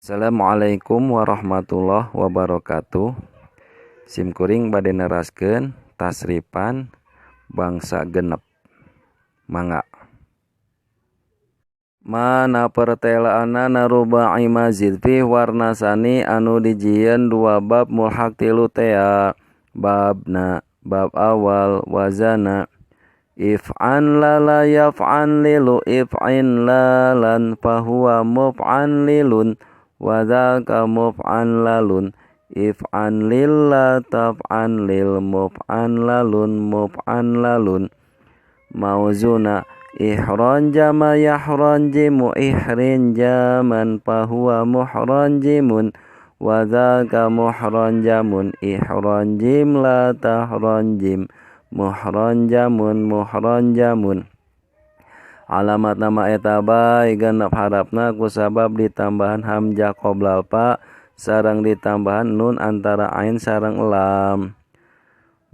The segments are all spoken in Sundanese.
Assalamualaikum warahmatullahi wabarakatuh. Sim kuring bade neraskeun tasripan bangsa genep. Mangga. Mana pertelaanana rubai mazid fi warna sani anu dijieun dua bab mulhaq tilu tea. Babna bab awal wazana if'an la la yaf'an lilu if'in la lan fahuwa muf'an lilun wa dzaka muf'an lalun if'an lil la taf'an lil muf'an lalun muf'an lalun mauzuna ihran jama yahran jimu ihrin jaman fahuwa muhran jimun wa dzaka muhran jamun ihran jim la tahran jim muhran jamun muhran jamun. Alamat nama eta bae genep harapna kusabab ditambahan hamzah qoblal fa sareng ditambahan nun antara ain sareng lam.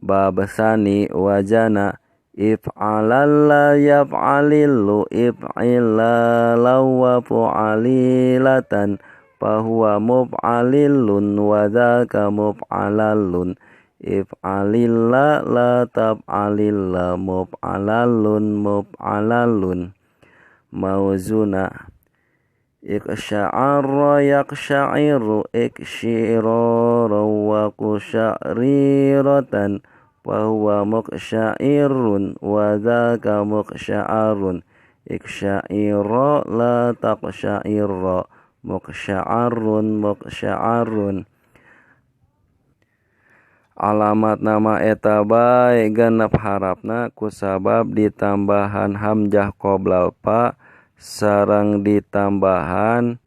Bab sani wajana if'alal la yaf'alilu if'ila law fu'alilatan fahuwa muf'alilun wa dzaka muf'alalun if'alilla la taf'alilla muf'alalun muf'alalun mauzuna iqsha'arra yaqsha'iru ikshirara wa qusha'riratan fahuwa muqsha'irun wa dzaka muqsha'arun iksha'ira la taqsha'ira muqsha'arun muqsha'arun. Alamat nama eta bae genep harapna kusabab ditambahan hamzah qoblal fa sareng ditambahan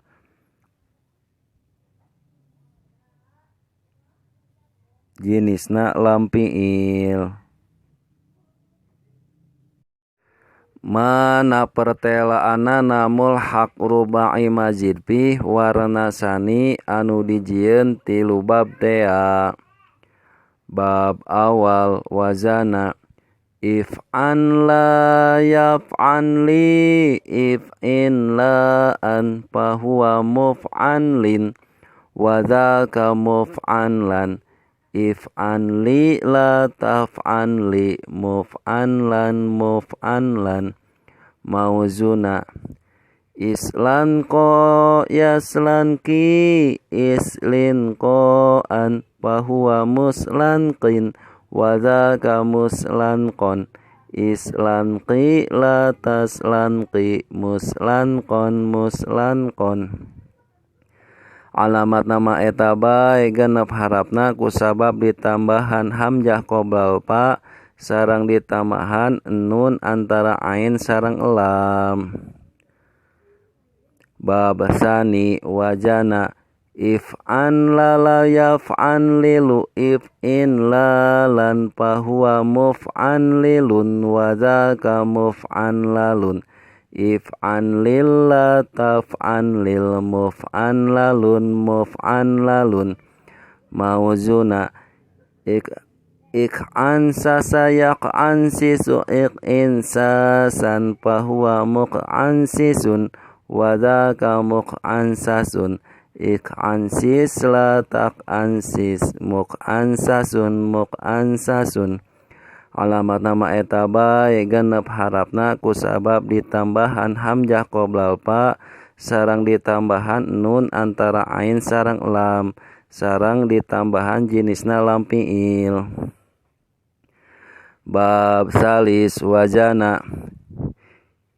jinisna lam fiil. Mana pertelaanana mulhaq rubai mazid fi warna sani anu dijieun tilu bab tea. Bab awal wazana if'an la yaf'an li if'in la an fahuwa muf'an lin wa dzaka muf'an lan if'an li la taf'an li muf'an lan muf'an lan mauzuna islan ko yaslan ki islin ko an fahuwa muslanqin wa dzaka muslanqon islanqi la taslanqi muslanqon muslanqon. Alamat nama eta bae genep harapna kusabab ditambahan hamzah qoblal fa sareng ditambahan nun antara ain sareng lam. Bab sani wajana if'an la la yaf'an lilu if'in la lan fahuwa muf'an lilun wa dzaka muf'an lalun if'an lil la taf'an lil muf'an lalun muf'an lalun mauzuna ik'an sasa yaq'an sisu iq'in sasan fahuwa muq'an sisun wa dzaka muq'an sasun ik'ansis la taq'ansis muq'ansasun muq'ansasun. Alamat nama eta bae genep harapna kusabab ditambahan hamzah qoblal fa sareng ditambahan nun antara ain sareng lam sareng ditambahan jinisna lam fiil. Bab salis wajana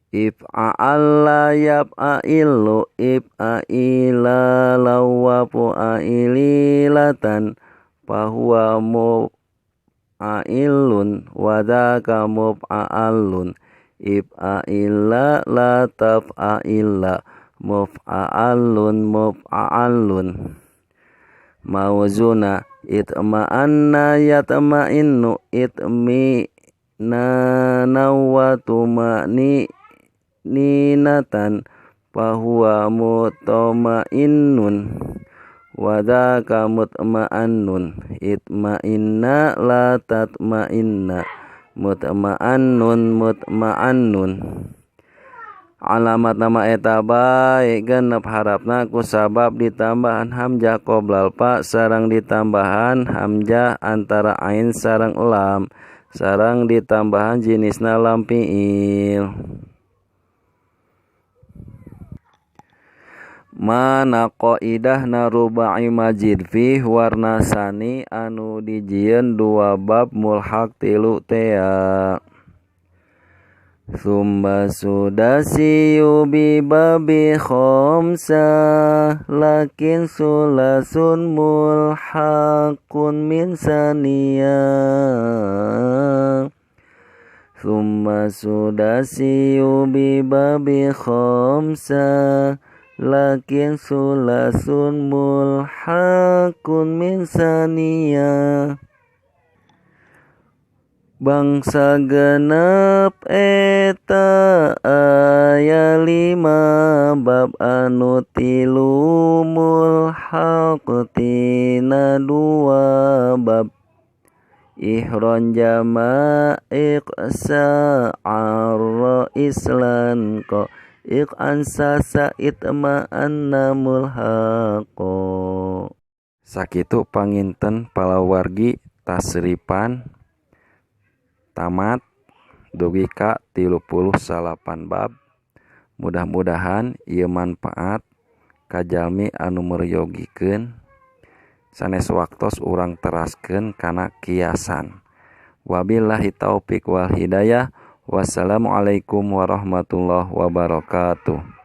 if'al la yaf'ailu if'aila law wa fu'aililatan fahuwa muf'ailun wa dzaka muf'alun if'aila la taf'aila muf'alun muf'alun mauzuna itma'anna yatma'innu itmi na wa tumani ninatan fahuwa mutma'innun wa dzaka mutma'annun itma'inna la tatma'inna mutma'annun mutma'annun. Alamat nama eta bae genep harapna ku sabab ditambahan hamzah qoblal fa sareng ditambahan hamzah antara ain sareng lam sareng ditambahan jinisna lam fiil. Mana qaidahna rubai mazid fih warna sani anu dijieun dua bab mulhaq tilu tea. Summa sudasiyu bi babi khamsa lakin sulasun mulhaqun min saniya. Summa sudasiyu bi babi khamsa lakin sulasun mulhaqun min saniya. Bangsa genep eta aya 5 bab anu tilu mulhaq tina 2 bab. Ihron jama iqsa arra islan ko iqan sasa itma anna mulhaqo. Sakitu panginten palawargi tasripan tamat dugi ka 38 bab. Mudah-mudahan ieu manfaat ka jalmi anu meryogikeun. Sanes waktos urang teraskeun kana kiasan. Wabillahi taufik wal hidayah. Wassalamualaikum warahmatullahi wabarakatuh.